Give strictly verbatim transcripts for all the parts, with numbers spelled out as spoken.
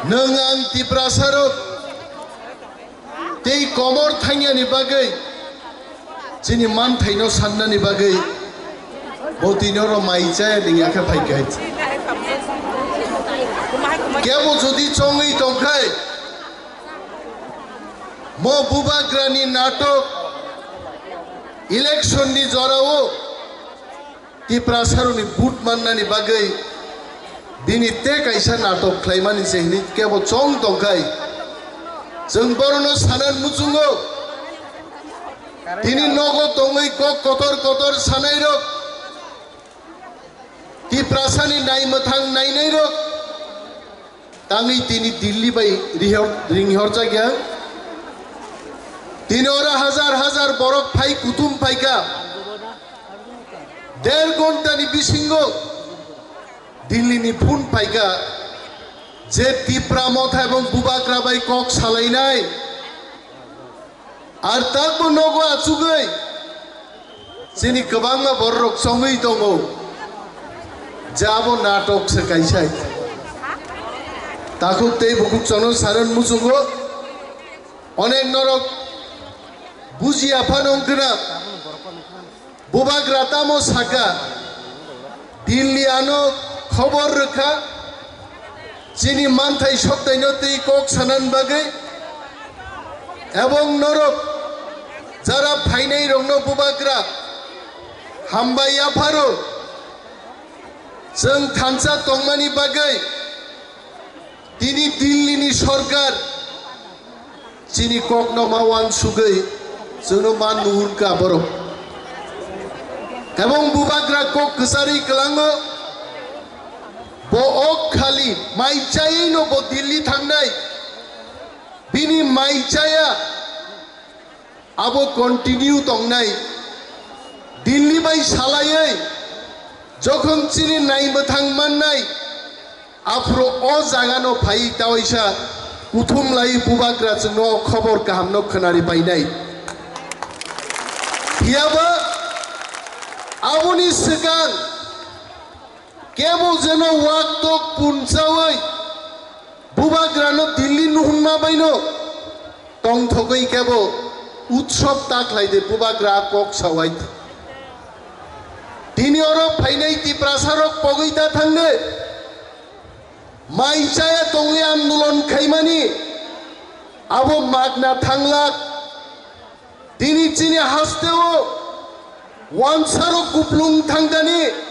Nwng ang Tiprasa rok tei komor thangyani bagwi, chini manthaino sannani bagwi bo tini oro mai chaya dingya khe phai khe. Kebo jodi chongwi tongkhai, mo bubagrani natok election ni jorao Tiprasarokni vote mannani bagwi bini tei kaisa natok khlaimani se hinwi kebo chong tongkhai. Chwng borokno sanan muchungo. Tini nogo tongwi kok kotor kotor sanairok, Tiprasani naimwthang nainairok tangwi tini Delhi bai rihor-, ringhorjakya. Tini oro hajar hajar borok phai kuthum phaikha. Der ghontani bisingo Delhi ni phone phaikha je Tipra Motha ebong Bubagra bai kok salainai. Ar takbo nogo achugwi chini kwbangma bororok chongwi tongo je abo natok se kaisa. Takhuk tei bukhuk chono saron muchungo onek norok bujiya phano wngkhwna. Bubagra tamo saka, Delhi ano khobor rwkha, chini manthai soktaino tei kok sanan bagwi, ebong norok jara phainai rokno Bubagra hambai yapharo, chwng thansa tongmani bagwi tini Delhi ni sorkar chini kokno ma uansugwi chwngno ma nuhurkha borok. Ebong Bubagra kok kwcharwi kwlango, bo ok khali mai chaywi no bo Delhi thangnai, bini mai chaya abo continue tongnai. Delhi bai salaiwi jokhon chini naimwthang mannai, aphuru o jagano phai tawaisa kuthum lai Bubagra chwngno khobor kahamno khwnari painai. Phiyaba aboni swkang kebo jeno waktok punchawi Bubagrano Delhi nuhunma baino tongthogwi kebo utsob ta khlai de Bubagra kok sawai. Tini oro phainai Tiprasarok pogwi da thangde. Mai chaya tongwi andolon khaimani abo magna thanglak. Tini chini hasteo wansarok kuplung thangdani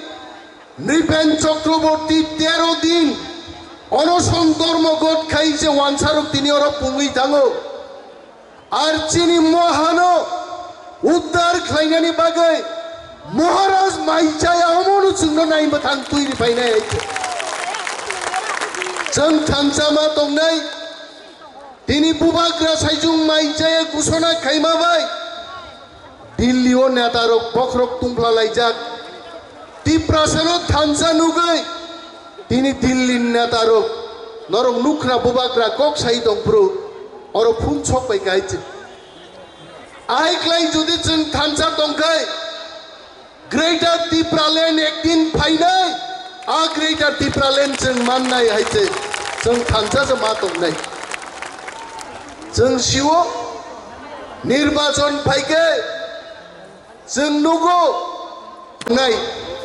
Nripen Chakraborty tero din onoson dormo got khai je wansarok tini oro pungwi thango. Ar chini mohano uddar khlainani bagwi Maharaj mai chaya omono chwngno naimwthang twi ri phainai hai khe. Chwng thansa ma tongnai, tini Bubagra saichung mai chaya ghosona khaima bai Delhi o neta rok bokhorok tungphla laijak. Tiprasano thansa nugwi tini Delhi ni neta rok norok nukhna Bubagra kok sai tongphuru oro phung sok bai kaichi. Ahai klai jodi chwng thansa tongkhai, Greater Tipraland ekdin phainai, a Greater Tipraland chwng mannai hai se chwng thansa se ma tongnai. Chwng siwo nirbachon phaikhe chwng nugo nai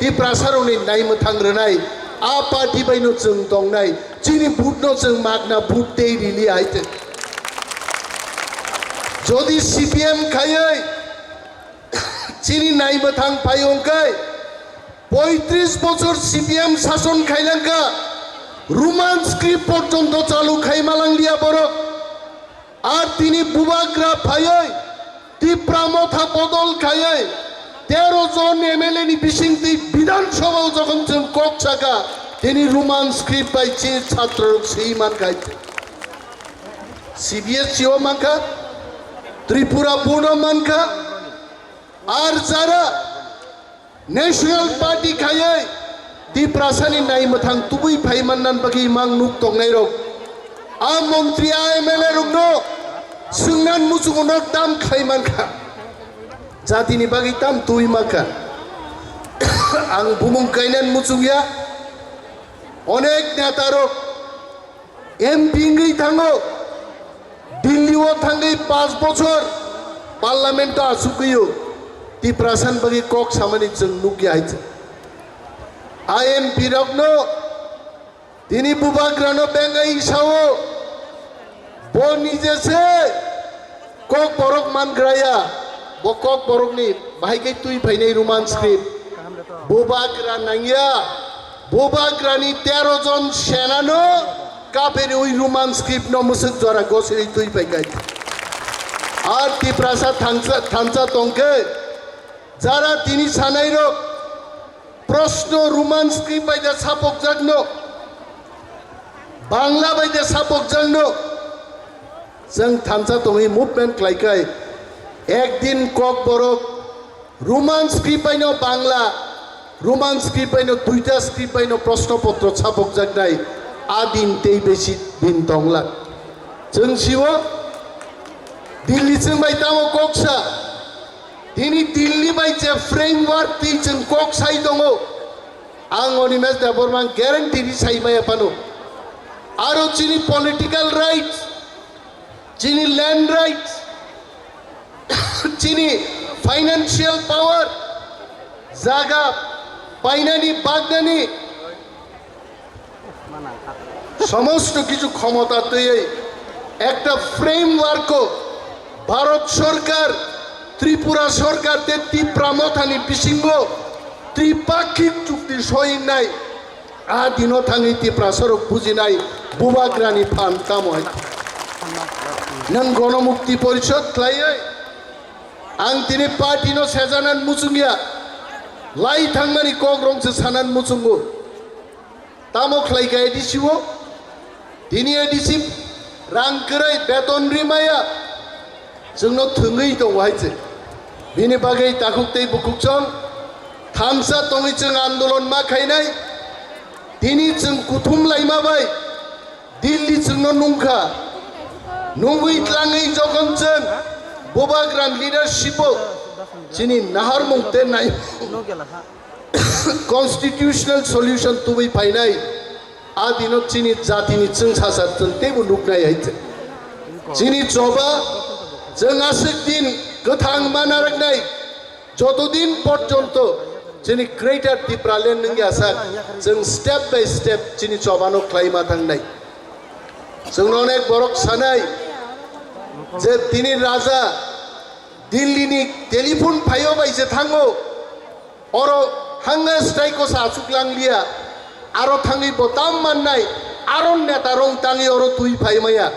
Tiprasarokni naimwthang rwnai, a party baino chwng tongnai, chini vote no chwng magna vote tei rili hai se. Jodi C P M khaiwi chini naimwthang phai wngkhe, poitris bochor C P M sason khailangkha, Roman script porjonto chalu khai malanglia borok. Ar tini Bubagra phaiwi Tipra Motha bodol khaiwi tero jon M L A ni bisingtwi Bidhan Sabha o jokhon chwng kok saka, tini Roman script bai chini chhatrorok swi mankha. C B S E o mankha, Tripura Board o mankha, ar jara National Party khaiwi Tiprasani naimwthang tubui phai mannan bagwi mang nuk tongnairok, a montri, a M L A rokno swngnan muchungo no tam khlai mankha, jatini bagwi tam twi mankha. Ang bumung kainan muchungya, onek netarok M P wngwi thango, Delhi o thangwi panch bochor Parliament o achugwi o, Tiprasa ni bagwi kok samani chwng nukya hai se. A M P rokno tini bubagrano bengai sao, bo nije se Kokborok mangraya, bo Kokborokni bahai khe twi phainai Roman script. Bubagra nangya, bubagrani tero jon senano kaperiwi Roman script no mwswk jora gosiri twi phaikai. Ar Tiprasa thansa, thansa tongkhe, jara tini sanairok Proshno Roman script bai da sapokjakno, Bangla bai da sapokjakno, chwng thansa tongwi movement khlaikai, ekdin Kokborok Roman script baino Bangla, Roman script baino duita script baino proshno potro sapokjaknai, a din tei besi din tonglak. Chwng siwo Delhi chwng bai tamo koksa, tini Delhi bai je framework twi chwng kok sai tongo, ang Animesh Debbarma ang guarantee ri sai maya phano. Aro chini political rights, chini land rights, chini financial power, jaga painani bagnani somosto kichu khomota twiwi ekta framework o Bharat Sorkar, Tripura Sorkar tei Tipra Mothani bisingo tripakhik chukti soingnai. A dino thangwi Tiprasarok bujinai bubagrani phan tamo hai. Nwng Gonomukti Porishod khlaiwi ang tini party no sejanan muchungya, lai thangmani kok rong se sanan muchungo. Tamo khlai kha A D C o? Tini A D C rang kwrwi beton rimaya, chwngno thwngwi tongo hai se. Bini bagwi takhuk tei bukhuk chwng thansa tongwi chwng andolon ma khainai. Tini chwng kuthum laima bai Delhi chwngno nungkha. Nungwi tlangwi jokhon chwng bubagrani leadership o chini naharmung tei nai constitutional solution tubui phainai, a dino chini jatini chwng sasa chwng teibo nuknai hai se. Chini choba chwng aswk din kwthang ma narwknai, joto din porjonto chini Greater Tipraland wngya sak, chwng step by step chini chobano khlai ma thangnai. Chwngno onek borok sanai je tini raja Delhi ni telephone phaio bai je thango, oro hanga strike o sa achuk lang liya, aro thangwi bo tam mannai, aro neta rong tangwi oro twi phai maya.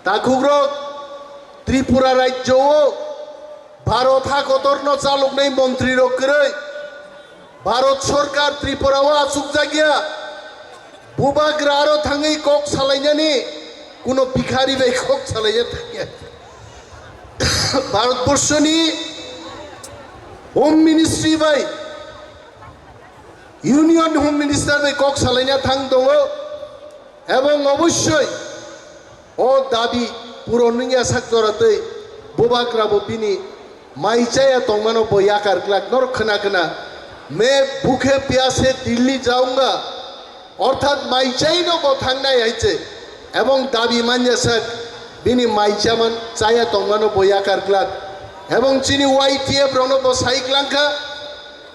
Takhukrok, Tripura rajyo o Bharat ha kotorno chaloknai montri rok kwrwi, Bharat Sorkar Tripura o achukjakya, bubagra aro thangwi kok salainani kuno bikhari bai kok salaina thangya. Bharat Borshoni Home Ministry bai, Union Home Minister bai kok salaina thang tongo, ebong obossoi o dabi puron wngya sak jora tei bubagra bo bini mai chaya tongmano bo yakar glak. Norok khna khna me bhukhe pyase Delhi jaunga, orthat mai chaino bo thangnai hai se, ebong dabi manya sak bini mai chaman chaya tongmano bo yakar glak, ebong chini Y T F rokno bo sai glangkha,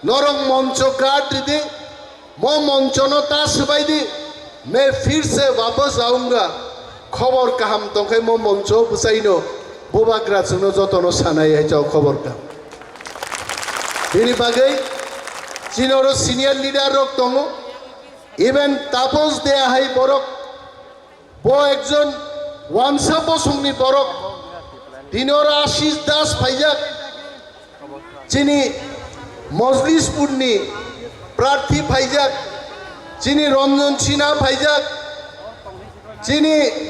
norok moncho guard ridi, mo monchono ta swbai di, me phir se wapas aunga. Khobor kaham tongkhai mo moncho bwsaino bubagra chwngno jotono sanai hai chao khobor kaham. Bini bagwi chini oro senior leader rok tongo, even Tapos Dea hai borok, bo ekjon wansa bosongni borok, tini oro Ashish Das phaijak, chini Mojlispurni prarthi phaijak, chini Ranjan Sinha phaijak, chini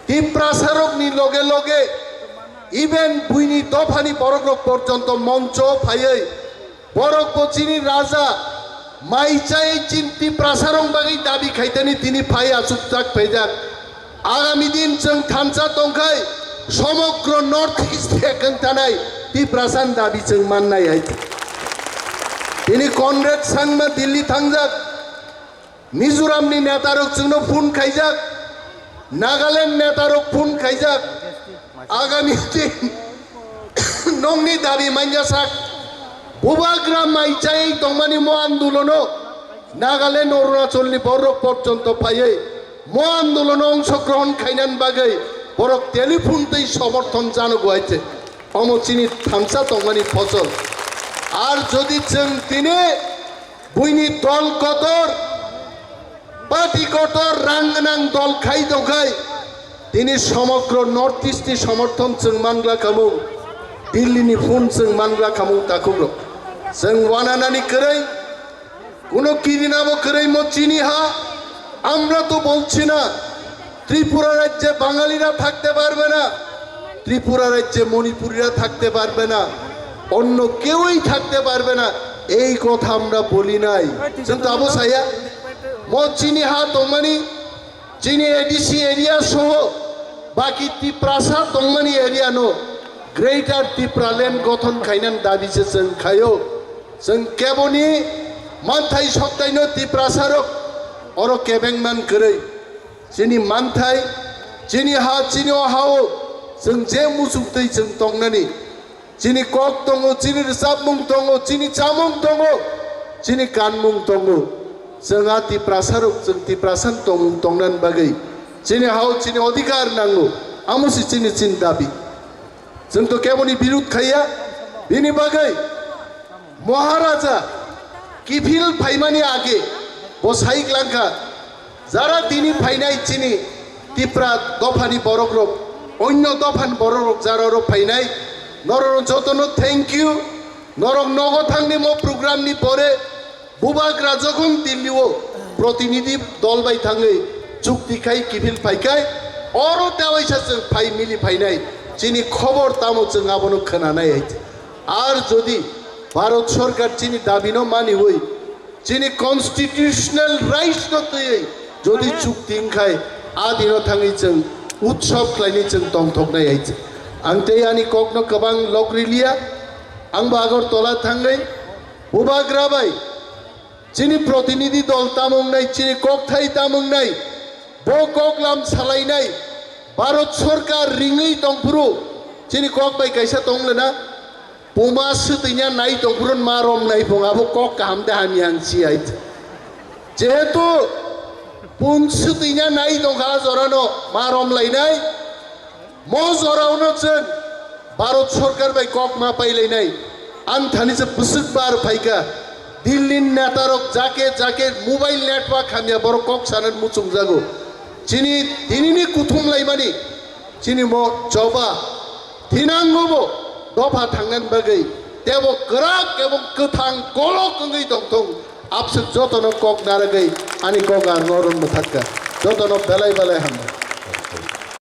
Tiprasarokni loge loge even buini dophani borokrok porjonto moncho phaiwi borok bo chini raja mai chai chin Tiprasarok bagwi dabi khaitani tini phai achukjak phaijak. Agami din chwng thansa tongkhai somogro North East khe kwngtanai Tiprasani dabi chwng mannai hai. Tini Conrad Sangma Delhi thangjak, Mizoramni netarok chwngno phone khaijak, Nagaland netarok phone khaijak, agami din nongni dabi manjasak, bubagra mai chaywi tongmani mo andolono Nagaland, Arunachalni borok porjonto phaiwi mo andolono ongshogrohon khainani bagwi borok telephone twi somorthon jano guaite. Omo chini thansa tongmani phosol. Ar jodi chwng tini buini dol kotor, party kotor, rang gwnang dol khai tongkhai, tini somogro North East ni somorthon chwng mangla khamung, Delhi ni phone chwng mangla khamung takhukrok. Chwng wananani kwrwi, kuno kirinabo kwrwi mo chini ha, আমরা তো বলছি না ত্রিপুরা রাজ্যে বাঙালিরা থাকতে পারবে না, ত্রিপুরা রাজ্যে মণিপুরীরা থাকতে পারবে না, অন্য কেউই থাকতে পারবে না, এই কথা আমরা বলি নাই। কিন্তু আবু সাইয়া, mo chini ha tongmani, chini A D C area soho, baki Tiprasa tongmani area no Greater Tipraland gothon khainan dabi se chwng khaio. Chwng keboni manthai soktaino Tiprasarok oro kebengman kwrwi. Chini manthai, chini ha, chini o hao chwng je muchungtwi chwng tongnani. Chini kok tongo, chini rwchapmung tongo, chini chamung tongo, chini kanmung tongo. Chwng a Tiprasarok chwng Tiprasan tongmung tongnan bagwi chini hao chini odhikar nango. Amo si chini chini dabi. Chwng to keboni birud khaiya, bini bagwi Maharaja kiphil phaimani age bo sai klangkha, jara tini phainai chini Tipra dophani borokrok, onyo dophani borokrok jara oro phainai, norokno jotono thank you. Norok nogo thangni mo program ni pore Bubagra jokhon Delhi o protinidhi dol bai thangwi chukti khai kiphil phaikhai, oro tewaisa chwng phai mili phainai, chini khobor tamo chwng abono khwnanai hai. Ar jodi Bharat Sarkar chini dabino maniwi, chini constitutional rights no twiwi jodi chukti wngkhai, a dino thangwi chwng utsob khlaini chwng tongthoknai hai. Ang tei ani kokno kwbang lok riliya, ang bo Agartala thangwi Bubagra bai chini protinidhi dol tamo wngnai, chini kokthai tamo wngnai, bo koklam salainai, Bharat Sarkar ringwi tongphuru chini kok bai kaisa tong lena, puma swtwina nai tongphuru ma romnai phung abo kok kaham de hamya ang si hai. Jehetu pun swtwina nai tongkha jorano ma romlainai, mo jorao no chwng Bharat Sarkar bai kok ma pailainai. Ang thani se bwswk bar phaikha, Delhi ni netarok jake jake mobile network hamya borok kok sanan muchungjago. Chini tinini kuthum laimani, chini mo choba thinango bo dopha thangnan bagwi tebo kwrak ebong kwthang kolok wngwi tongthung. Abswk jotono kok naragwi ani kok ang noron mwthakka. Jotono belai belai hambai.